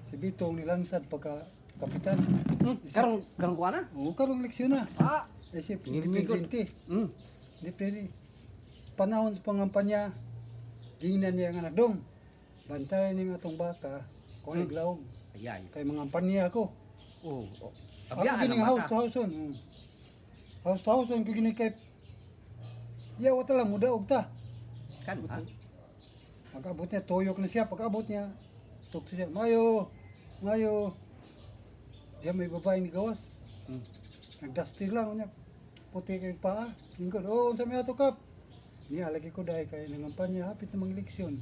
Si Bitong nilansad pagka kapitan. Karong kuha na. Oo, karong leksyon na. Ah. Eh si Ngilingod. independente. Di pwede. Panahon sa pangampanya, gingnan niya ang anak dong. Bantayan niya atong baka, kung ay glaog. Ayay. Kay mga ampanya ako. Oh. Ako gining house to house on. House to house on ko gini kay yawa ta lang mudaog ta. Kan ha? Pag-abot niya, tuyok na siya. Pag-abot niya, tukso siya. Mayo, mayo. Diyan may babae ni gawas. Nagdusty lang niya. Puti kay paa. Lingkod, oh, unsa may ato, Kap? Niya lagi ko dahil kay nangampanya hapit na mga leksyon.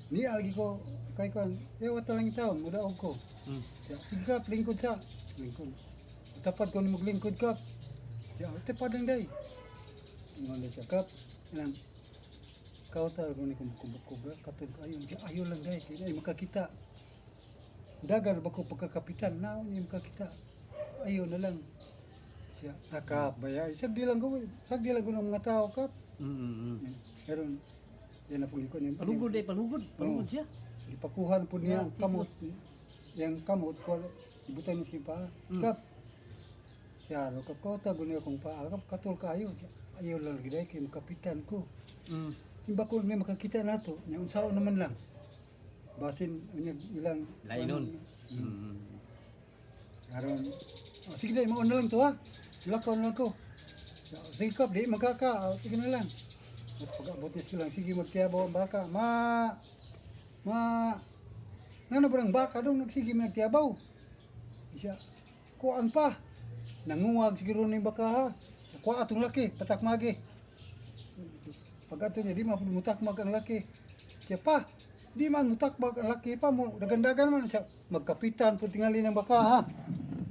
Niya lagi ko kay kan, yawa ta lang taon, mudaog ko. Siya, sige Kap, lingkod sa. Lingkod. Tapad ko ni maglingkod, Kap. Siya, tipad lang day. Ingon na siya, Kap. Ilang, kautar ko ni kumukubog katod ayon siya, ayo lang day, kaya ay makakita. Dagal ba ko pagkakapitan, naon niya makakita. Ayo na lang. Siya, ah, Kap, baya. Sagdi lang ko ng mga tao, Kap. Pero, yan na pong ikon niya. Palugod eh, palugod. Palugod siya. Gipakuhan po niya ang Yeah, kamot. Yang kamot ko ibutan niya siya paa. Kap. Siya ro kap ko tago niya akong paa. Kap katol kaayo. Siya, ayaw lang gid kay makapitan ko. Simba ko may makakita nato. Nya unsaon naman lang. Basin unya ilang Lainon. Aron. Oh, sige dai, mauna lang to ha. Lakaw na lang ko. Siya, sige Kap, di magkaka. Oh, sige na lang. At pag abot niya sila, sige magtiyabaw ang baka. Ma! Ma! Ngano ba ang baka dong nagsige nagtiyabaw? Siya, kuan pa. Nanguwag siguro ni baka ha. Siya, kuha atong laki, patak magi. Pag ato niya, di man pud mutakmag ang laki. Siya pa, di man mutakmag ang laki pa mo. Dagandagan man siya. Magkapitan po tingali ng baka ha.